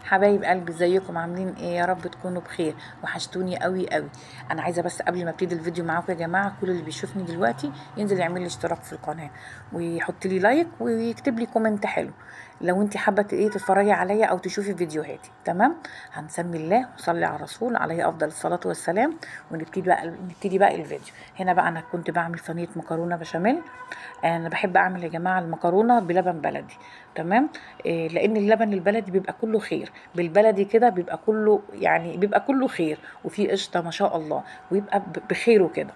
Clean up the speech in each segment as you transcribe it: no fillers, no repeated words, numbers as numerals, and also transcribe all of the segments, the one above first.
حبايب قلبي، ازيكم؟ عاملين ايه؟ يا رب تكونوا بخير. وحشتوني قوي قوي. انا عايزه بس قبل ما ابتدي الفيديو معاكم يا جماعة، كل اللي بيشوفني دلوقتي ينزل يعمل لي اشتراك في القناة ويحط لي like ويكتب لي comment حلو لو انت حابة ايه تتفرجي عليا او تشوفي فيديوهاتي. تمام، هنسمي الله ونصلي على الرسول عليه افضل الصلاة والسلام، ونبتدي بقى الفيديو. هنا بقى انا كنت بعمل صينية مكرونه بشاميل. انا بحب اعمل يا جماعة المكرونه بلبن بلدي، تمام، إيه لان اللبن البلدي بيبقى كله خير، بالبلدي كده بيبقى كله، يعني بيبقى كله خير وفيه قشطه ما شاء الله، ويبقى بخيره كده.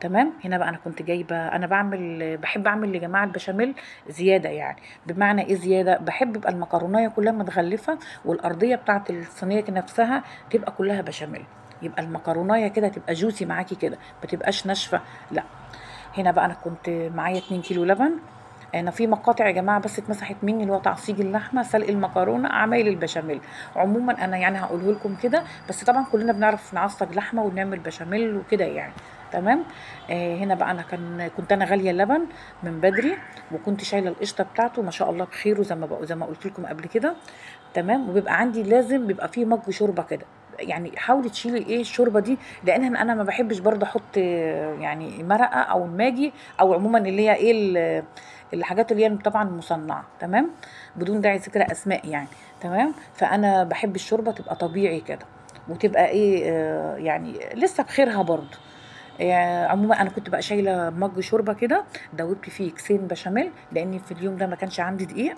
تمام. هنا بقى انا كنت جايبه، انا بعمل، بحب اعمل يا جماعة البشاميل زيادة، يعني بمعنى ايه زياده؟ بحب يبقى المكرونيه كلها متغلفه والارضيه بتاعه الصينية نفسها تبقى كلها بشاميل، يبقى المكرونيه كده تبقى juicy معاكي كده، ما تبقاش ناشفة. لا، هنا بقى انا كنت معايا 2 كيلو لبن. انا في مقاطع يا جماعة بس اتمسحت مني، اللي هو تعصيج اللحمة، سلق المكرونه، عمايل البشاميل. عموما انا يعني هقوله لكم كده، بس طبعا كلنا بنعرف نعصج لحمه ونعمل بشاميل وكده يعني. تمام. هنا بقى انا كنت انا غالية اللبن من بدري، وكنت شايله القشطه بتاعته ما شاء الله بخيره زي ما قلت لكم قبل كده. تمام. وبيبقى عندي لازم بيبقى فيه مج شوربة كده، يعني حاولي تشيلي ايه الشوربة دي، لان انا ما بحبش برضه احط يعني مرقه او الماجي او عموما اللي هي ايه الحاجات اللي هي طبعا مصنعه. تمام، بدون داعي ذكر اسماء يعني. تمام. فانا بحب الشوربة تبقى طبيعي كده، وتبقى ايه يعني لسه بخيرها برضه. عموما انا كنت بقى شايله مج شوربة كده، دوبت فيه كيسين بشاميل، لان في اليوم ده ما كانش عندي دقيق،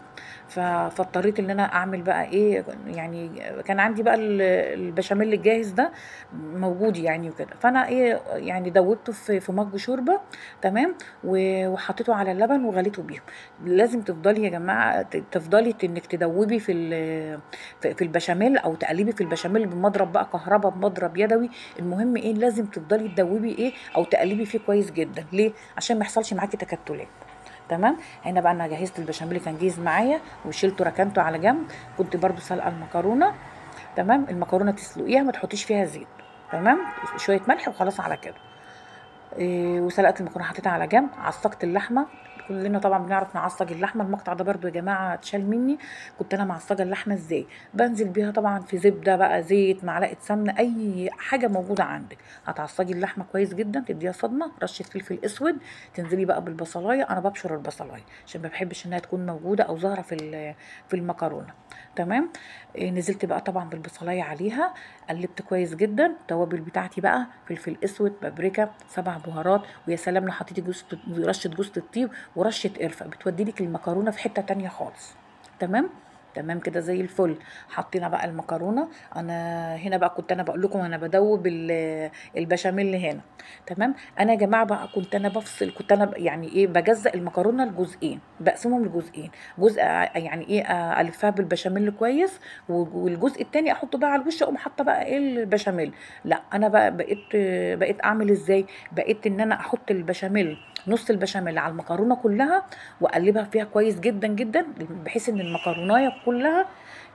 فاضطريت ان انا اعمل بقى ايه، يعني كان عندي بقى البشاميل الجاهز ده موجود يعني وكده، فانا ايه يعني دوبته في مج شوربة. تمام. وحطيته على اللبن وغليته بيهم. لازم تفضلي يا جماعة تفضلي انك تدوبي في البشاميل او تقلبي في البشاميل بمضرب بقى كهرباء، بمضرب يدوي، المهم ايه لازم تفضلي تدوبي ايه او تقلبي فيه كويس جدا. ليه؟ عشان ما يحصلش معاكي تكتلات. تمام. هنا بقى انا جهزت البشاميل، كان جاهز معايا وشيلته ركنته على جنب. كنت برضو سلقه المكرونه. تمام. المكرونه تسلقيها ما تحطيش فيها زيت. تمام. شوية ملح وخلاص على كده. وسلقت المكرونه حطيتها على جنب. عصقت اللحمة، كلنا طبعا بنعرف نعصج اللحمة. المقطع ده برضو يا جماعة اتشال مني. كنت انا معصجه اللحمة ازاي؟ بنزل بيها طبعا في زبدة بقى، زيت، معلقه سمنه، اي حاجة موجودة عندك. هتعصجي اللحمة كويس جدا، تديها صدمة، رشه فلفل اسود، تنزلي بقى بالبصلايه. انا ببشر البصلايه عشان ما بحبش انها تكون موجودة او ظاهره في المكرونه. تمام. نزلت بقى طبعا بالبصلايه عليها، قلبت كويس جدا. التوابل بتاعتي بقى فلفل اسود، بابريكا، 7 بهارات، ويا سلام لو حطيتي رشه جوز الطيب ورشه قرفه، بتودي لك المكرونه في حتة تانية خالص. تمام. تمام كده زي الفل. حطينا بقى المكرونه. انا هنا بقى كنت انا بقول لكم انا بدوب البشاميل هنا. تمام. انا يا جماعة بقى كنت انا بفصل، كنت انا يعني ايه بجزأ المكرونه لجزئين، بقسمهم لجزئين، جزء يعني ايه الفها بالبشاميل كويس، والجزء التاني احطه بقى على الوش، اقوم حاطه بقى ايه البشاميل. لا، انا بقى بقيت اعمل ازاي؟ بقيت ان انا احط البشاميل، نص البشاميل على المكرونه كلها، واقلبها فيها كويس جدا جدا، بحيث ان المكرونايه كلها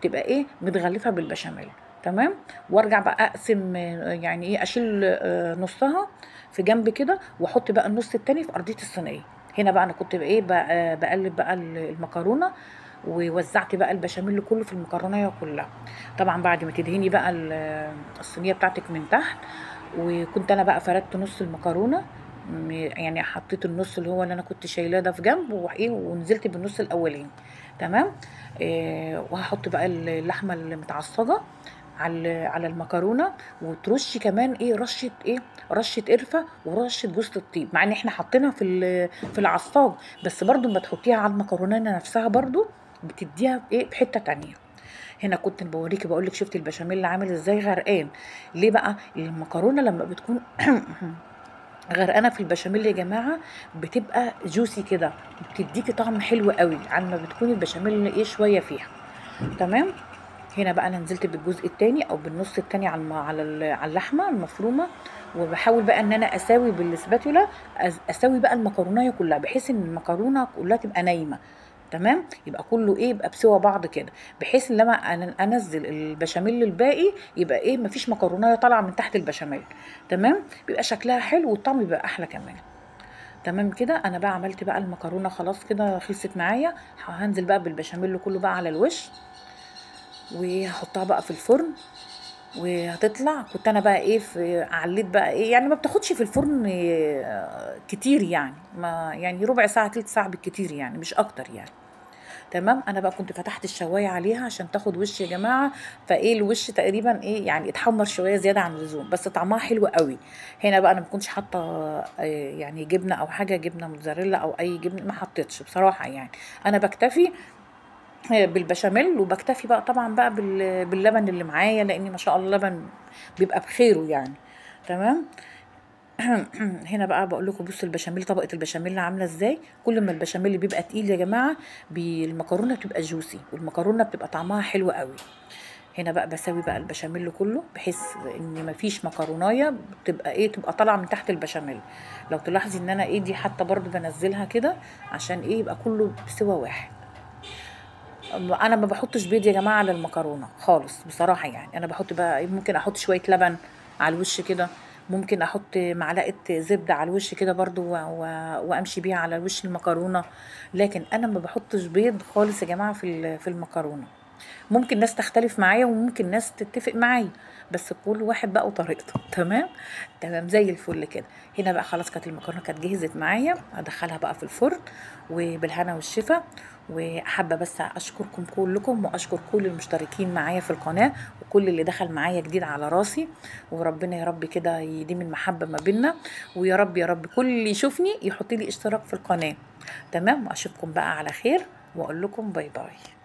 تبقى ايه متغلفه بالبشاميل. تمام. وارجع بقى اقسم، يعني ايه اشيل نصها في جنب كده، واحط بقى النص التاني في ارضية الصينية. هنا بقى انا كنت ايه بقلب بقى المكرونه، ووزعت بقى البشاميل كله في المكرونه كلها. طبعا بعد ما تدهني بقى الصينية بتاعتك من تحت. وكنت انا بقى فردت نص المكرونه، يعني حطيت النص اللي هو اللي انا كنت شايلاه ده في جنب، وايه ونزلت بالنص الاولاني. تمام. وهحط بقى اللحمة المتعصجه على المكرونه، وترشي كمان ايه رشه، ايه رشه قرفه ورشه جوز الطيب، مع ان احنا حاطينها في العصاج، بس برضو لما تحطيها على المكرونه نفسها برضو بتديها ايه في حتة تانية. هنا كنت بوريكي بقول لك شفتي البشاميل عامل ازاي غرقان. ليه بقى؟ المكرونه لما بتكون غرقانة في البشاميل يا جماعة بتبقى juicy كده، بتديكي طعم حلو قوي عن ما بتكون البشاميل ايه شوية فيها. تمام. هنا بقى انا نزلت بالجزء الثاني او بالنص الثاني على اللحمة المفرومه، وبحاول بقى ان انا اساوي بال spatula، اساوي بقى المكرونه كلها، بحيث ان المكرونه كلها تبقى نايمة. تمام. يبقى كله ايه يبقى بسوى بعض كده، بحيث ان لما انا انزل البشاميل الباقي يبقى ايه مفيش مكرونه طالعه من تحت البشاميل. تمام. بيبقى شكلها حلو والطعم بيبقى احلى كمان. تمام كده. انا بقى عملت بقى المكرونه خلاص كده خلصت معايا. هنزل بقى بالبشاميل كله بقى على الوش. وهحطها بقى في الفرن وهتطلع. كنت انا بقى ايه في عليت بقى ايه يعني، ما بتاخدش في الفرن كتير يعني، ما يعني ربع ساعة تلت ساعة بالكتير يعني، مش اكتر يعني. تمام. انا بقى كنت فتحت الشوايه عليها عشان تاخد وش يا جماعة، فايه الوش تقريبا ايه يعني اتحمر شوية زيادة عن اللزوم، بس طعمها حلو قوي. هنا بقى انا ما كنتش حاطه يعني جبنه او حاجة، جبنه موتزاريلا او اي جبنه ما حطيتش بصراحة يعني. انا بكتفي بالبشاميل، وبكتفي بقى طبعا بقى باللبن اللي معايا، لان ما شاء الله اللبن بيبقى بخيره يعني. تمام. هنا بقى بقول لكم بصوا البشاميل، طبقه البشاميل عامله ازاي. كل ما البشاميل بيبقى تقيل يا جماعة المكرونه بتبقى جوسي، والمكرونه بتبقى طعمها حلو قوي. هنا بقى بسوي بقى البشاميل كله، بحيث ان مفيش مكرونايه بتبقى ايه، تبقى طالعه من تحت البشاميل. لو تلاحظي ان انا ايه دي حتى برضو بنزلها كده عشان ايه يبقى كله بسوى واحد. انا ما بحطش بيض يا جماعة على المكرونه خالص بصراحة يعني. انا بحط بقى، ممكن احط شوية لبن على الوش كده، ممكن احط معلقه زبدة على الوش كده برضو وامشي بيها على وش المكرونه، لكن انا ما بحطش بيض خالص يا جماعة في المكرونه. ممكن ناس تختلف معايا وممكن ناس تتفق معايا، بس كل واحد بقى وطريقته. تمام تمام زي الفل كده. هنا بقى خلاص كانت المكرونه كانت جهزت معايا، هدخلها بقى في الفرن وبالهنا والشفا. وحابة بس اشكركم كلكم، واشكر كل المشتركين معايا في القناة، وكل اللي دخل معايا جديد على راسي، وربنا يا رب كده يديم المحبة ما بيننا، ويا رب يا رب كل اللي يشوفني يحط لي اشتراك في القناة. تمام. واشوفكم بقى على خير، واقول لكم bye bye.